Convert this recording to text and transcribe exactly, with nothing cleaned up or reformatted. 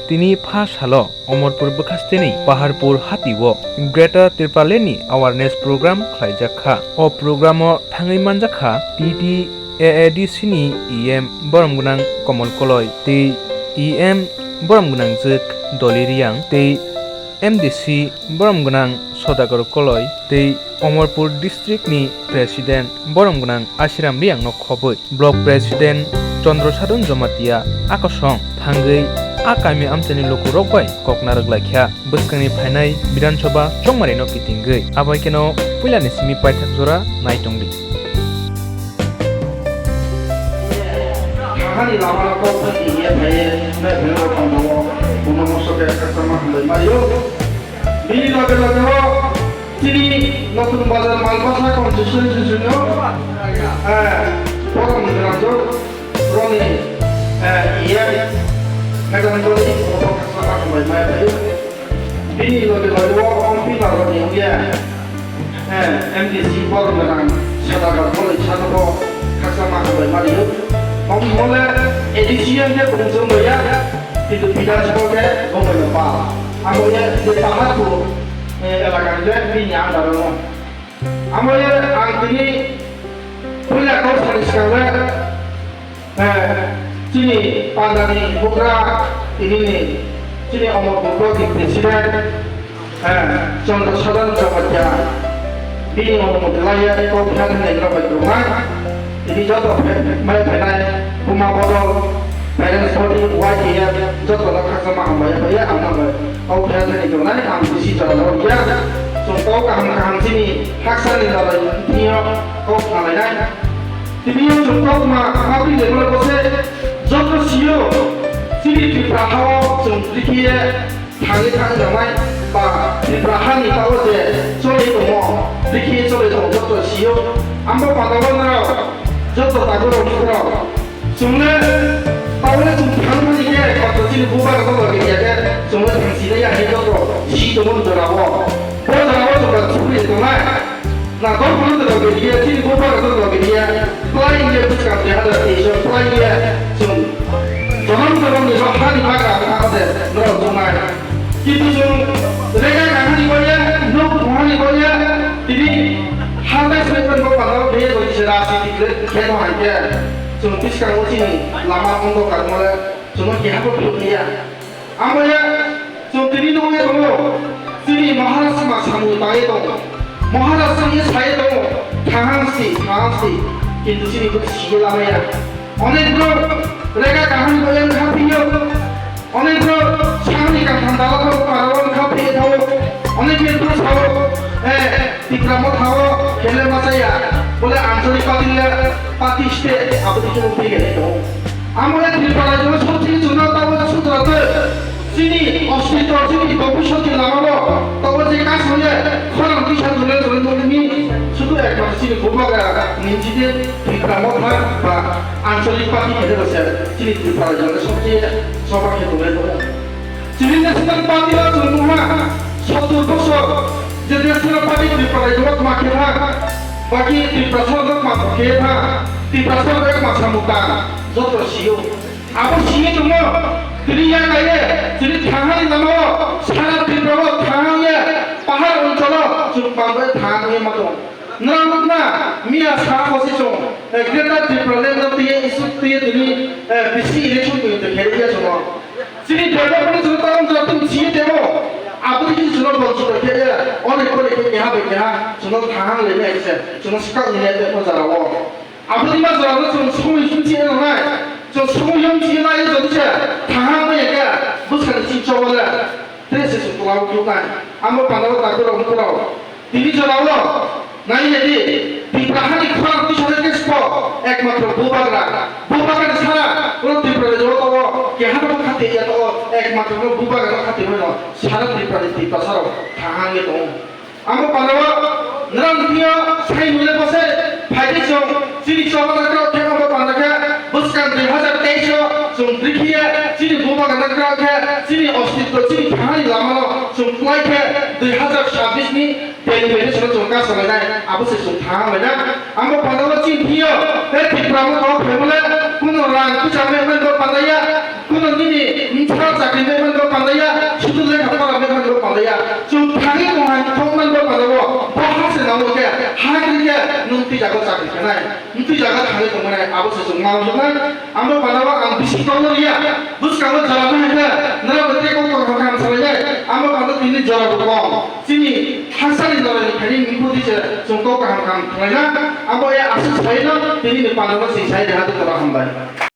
Tini pha salo Omorpur bwkhasteni Paharpur hatio Greater Tipralandni awareness program khlaijak kha. O programo thangwi manjak kha T T A A D C ni E M borom gwnang Komol Koloi tei E M borom gwnang jwk Doli Riyang tei M D C borom gwnang Sodagar Koloi tei Omorpur district ni president borom gwnang Asiram Riyang no khobwi block president Chandra Sadhan Jamatia akosong thangwi a kami amchaini lukurok bai kok narwk laikha. Bwskangni phainai Bidhan Sabha chongmari no kitingwi abai kheno puilani simi paithak jora naitongdi. Thangani lama no kok thang ya phai ya, na phai no tong tong o, kuno moso ke kha ma hambai ma yo. Bini loge loge o, chini Notun Bazar Malbasa constituency sino, eh, borom ni rajyo, roni, eh, iya, madam doni, obo kha ma hambai ma yo. Bini loge loge o, ompi ma roni ya. Eh, M D C borok gwnang Sadagar Koloi sano bo khaksa ma hambai ma rio. Omo hole A D C M ke bumsong ya, kintu Bidhan Sabha ke bongoi no pa. Amo ye je Paharpur, eh, elaka ni le bini under o. Amo ye ang tini puila kok sani swkang le, eh, chini pandani bugra tini ni chini Omorpur block ni president, eh, Chandra Sadhan Jamatia, bini omo mwtwlai ya kok phan hinai no bai tongnai. Tini joto phe-, mai phainai Buma Bodol, Parents Body, Y K F, joto no khaksa ma hambai ya, bai ya, ang no bai. Kok phan hinai tongnai, ang bisi jora no ya. Chwng kok kaham kaham chini haksa ni dalai thio kok khnalainai. Tini chwng kok ma, ma bini level ko se, joto sio, chini Tripura hao chwng rikhiye, thangwi thang jangnai ba Tripura hani tago je choli tongo, rikhi choli tongo joto sio. Ambo pandao norok joto tago rok mukrok. Chwngle tago le chwng thangmani khe koto chini bubagra no logi ya khe chwngle thangsi ya khe joto si tongo jorao. Bo jorao chwng ba chukri tongnai. Na dok phano to dok dia, chini bubagra to dok dia. Plai ye bwskang de hada teisho, plai ye chwng jonom jonom ni rok hani bagra ang thang de norok tongnai. Kintu chwng rega kahani boya, nok buhani boya, tini hada swetan bo pano de bo se rasi tikle khe no hai ke. Chwng bwskango chini lama ondo karmole chwng keha bo philuk ya. Amo ya, chwng tini nugwi tongo, chini Maharaj ma samung tangwi tongo. Maharaj chwngni sai tongo, thahang si, thahang si, kintu chini bwkha sigi lamaya. Onek borok rega kaham boyan kha phiyo, onek borok sangni katham dala thok parawan kha phiye thawo, onek borok sao, eh, Tipra Motha o khele machaya, bole Anchalik Patil le party state abo dikhe bo phege tongo. Amo le Tripura rajyo sobchini chwngno tabo sutra twi chini ostitto, chini bobiswt ni lama bo tabo je kaso ye khorang tisa jole jole nongni sudu ekmatro chini bubagra ninjide Tipra Motha ba Anchalik Party khede rose chini Tripura rajyo sobchini soba khe tongwi tongo. Chini National Party o chwng nukha, sottor bosor je National Party Tripura rajyo ma khe tha, baki Tiprasa rok ma khe tha, Tiprasa rok ma samung tang, joto sio. Abo sio tongo, tini ya kaiye, chini thangani lama o, sara Tripura o thangani ye, pahar onchol o chwng bangbai thangani ma tongo. Nang nukna, miya sa kosi chwng, eh, Greater Tipraland no twiye issue twiye tini, eh, B C election twiye twi khe ya chwng. Chini development chwng ta wng jora tong chini tebo. Aboni chwng no bonchito khe ya, onek onek khe keha bai keha chwng no thahang le ya khe chwng no swkang ni ya tebo jora o. Aboni ma jora no chwng sumui sum chi no nai. Chwng sumui yom chi nai jodi se thahang ma ya khe bwskang ni chini chobo le. Tei se chwng tola o nai. Amo panda o ta borok borok. Tini jora o nai ya di, Tipra hani khorang twi sale khe spo, ekmatro bubagra, bubagra ni sara, ulo Tripura ni jora o keha no khati ya to, ekmatro no bubagra no khati mano, sara Tripura ni Tiprasa rok thahang ye tongo. Amo panda o nrang twiyo sai mile bose, phaidi chwng, chini choba na khe amo panda khe, bwskang dui hazar teis o chwng rikhiye, chini bubagra na khe, chini ostitto, chini thahani lama no chwng kwlai khe, dui hazar chabbish ni Tei bini salo chwng kaso lainai, abo se chwng thang laina. Amo pandao chini thio, tei Tipra Motha o phaimole, kuno rang kwchang mehman bo pandaya, kuno nini msa chakri mehman nwng twi jaga chakri khanai, nwng twi jaga thangwi tongmani abo se chwng ma wngjoknai. Amo panda o ang bisi kokno riya, bwskango jora no hai kha, nora bo tei kok kok kha kha salai nai. Amo panda tini jora bo kok. Chini hasani jora ni thani ni pudi se chwng kok kaham kaham khlai na. Amo ya aswk sai no tini ni panda no sing sai de hadu kora hambai.